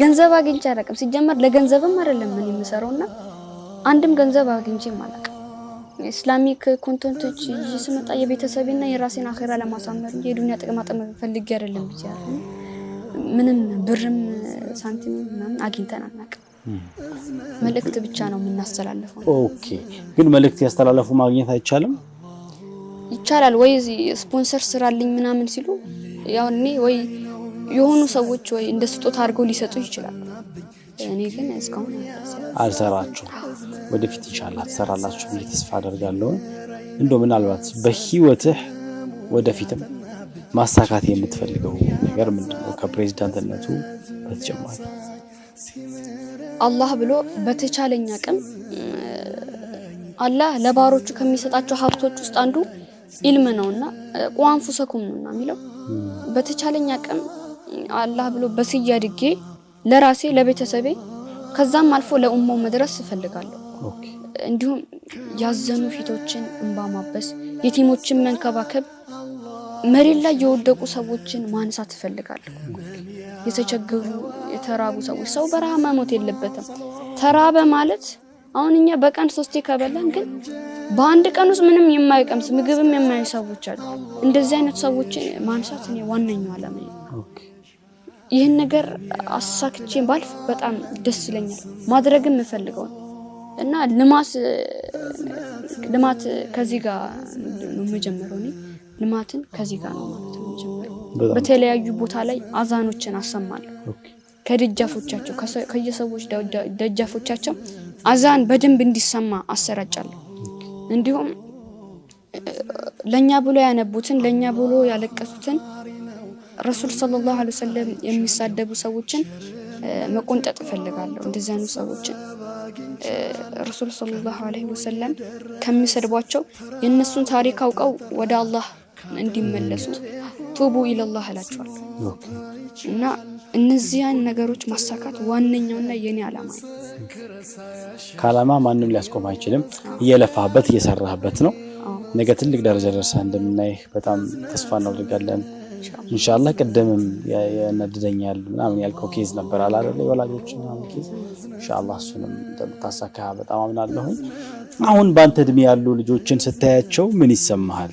ገንዘብ አግኝቼ አላውቅም። ሲጀመር ለገንዘብም አይደለም ምን የምሰራውና አንድም ገንዘብ አግኝቼም አላውቅም። Islamic content ኦች ይዤ ስመጣ የቤተሰቤና የራሴን አኼራ ለማሳመር እንጂ የዱንያ ጥቅማ ጥቅም ፈልጌ አይደለም ብያለሁ። ምንም ብርም ሳንቲም ምናምን አግኝተን አናውቅም። መልእክት ብቻ ነው የምናስተላልፈው። Okay፣ ግን መልእክት ያስተላለፉ ማግኘት አይቻልም? ይቻላል ወይ ስፖንሰር ስራልኝ ምናምን ሲሉ ያው እኔ ወይ የሆኑ ሰዎች ወይ እንደ ስጦታ አድርገው ሊሰጡ ይችላሉ። እኔ ግን እስካሁን አልሰራችሁም። ወደፊት ኢንሻአላህ ትሰራላችሁ ብዬ ተስፋ አደርጋለሁ። እንደው ምናልባት በህይወትህ ወደፊትም ማሳካት የምትፈልገው ነገር ምንድን ነው? ከፕሬዚዳንትነቱ በተጨማሪ። አላህ ብሎ በተቻለኝ አቅም፣ አላህ ለባሮቹ ከሚሰጣቸው ሀብቶች ውስጥ አንዱ ኢልም ነውና قوا أنفسكم ነውና የሚለው፣ በተቻለኝ አቅም አላህ ብሎ በስዬ አድጌ ለራሴ፣ ለቤተሰቤ፣ ከዛም አልፎ ለኡማው መድረስ እፈልጋለሁ። እንዲሁም ያዘኑ ፊቶችን እንባ ማበስ፣ የቲሞችን መንከባከብ፣ መሬት ላይ የወደቁ ሰዎችን ማንሳት እፈልጋለሁ። የተቸገሩ የተራቡ ሰዎች፣ ሰው በረሃ መሞት የለበትም። ተራበ ማለት አሁን እኛ በቀን ሶስቴ ከበላን ግን በአንድ ቀን ውስጥ ምንም የማይቀምስ ምግብም የማያዩ ሰዎች አሉ። እንደዚህ አይነት ሰዎችን ማንሳት እኔ ዋነኛው ዓላማዬ ነው። ይህን ነገር አሳክቼ ባልፍ በጣም ደስ ይለኛል። ማድረግም የምፈልገው ነው እና ልማት ልማት ከዚህ ጋር ነው የምጀምረው። እኔ ልማትን ከዚህ ጋር ነው ማለት ነው የምጀምረው። በተለያዩ ቦታ ላይ አዛኖችን አሰማለሁ። ከደጃፎቻቸው፣ ከየሰዎች ደጃፎቻቸው አዛን በደንብ እንዲሰማ አሰራጫለሁ። እንዲሁም ለኛ ብሎ ያነቡትን፣ ለኛ ብሎ ያለቀሱትን፣ ረሱል ሰለላሁ ዐለይሂ ወሰለም የሚሳደቡ ሰዎችን መቆንጠጥ እፈልጋለሁ። እንደዚህ አይነት ሰዎችን ረሱል ሰለላሁ ዐለይሂ ወሰለም ከሚሰድቧቸው የእነሱን ታሪክ አውቀው ወደ አላህ እንዲመለሱ توبوا إلى الله እላቸዋለሁ። እና እነዚያን ነገሮች ማሳካት ዋነኛውና የኔ ዓላማ ነው። ከዓላማ ማንም ሊያስቆም አይችልም። እየለፋህበት እየሰራህበት ነው። ነገ ትልቅ ደረጃ ደርሰህ እንደምናይህ በጣም ተስፋ እናደርጋለን። ኢንሻአላህ። ቅድምም ያናድደኛል ምናምን ያልከው case ነበር አለ አይደል? የወላጆች ምናምን case፣ ኢንሻአላህ እሱንም እንደምታሳካ በጣም አምናለሁኝ። አሁን በአንተ እድሜ ያሉ ልጆችን ስታያቸው ምን ይሰማሃል?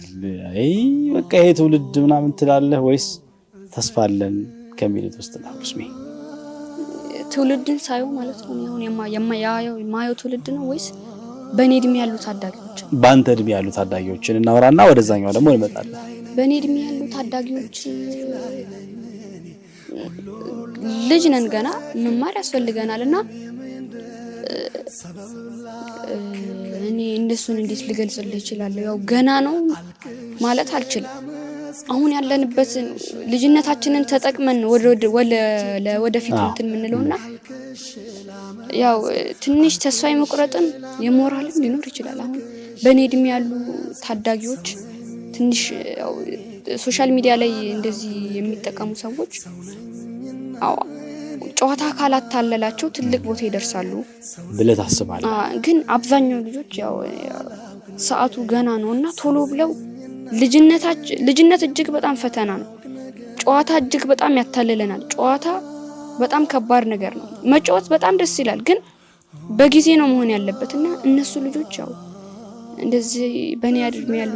አይ በቃ ይሄ ትውልድ ምናምን ትላለህ ወይስ ተስፋ አለን ከሚሉት ውስጥ ነው? ስሜ ትውልድን ሳየው ማለት ነው፣ አሁን የማየው ትውልድ ነው ወይስ በእኔ እድሜ ያሉ ታዳጊዎች? በአንተ እድሜ ያሉ ታዳጊዎችን እናወራና ወደዛኛው ደግሞ እንመጣለን። በእኔ እድሜ ያሉ ታዳጊዎች ልጅ ነን፣ ገና መማር ያስፈልገናል እና እኔ እነሱን እንዴት ልገልጽልህ እችላለሁ? ያው ገና ነው ማለት አልችልም። አሁን ያለንበት ልጅነታችንን ተጠቅመን ወደፊት እንትን የምንለውና ያው ትንሽ ተስፋ የመቁረጥም የሞራልም ሊኖር ይችላል። አሁን በእኔ እድሜ ያሉ ታዳጊዎች ትንሽ ያው social media ላይ እንደዚህ የሚጠቀሙ ሰዎች አዎ ጨዋታ ካላታለላቸው ትልቅ ቦታ ይደርሳሉ ብለህ ታስባለህ? ግን አብዛኛው ልጆች ያው ሰዓቱ ገና ነው እና ቶሎ ብለው፣ ልጅነት እጅግ በጣም ፈተና ነው። ጨዋታ እጅግ በጣም ያታልለናል። ጨዋታ በጣም ከባድ ነገር ነው። መጫወት በጣም ደስ ይላል፣ ግን በጊዜ ነው መሆን ያለበት እና እነሱ ልጆች ያው እንደዚህ በእኔ እድሜ ያሉ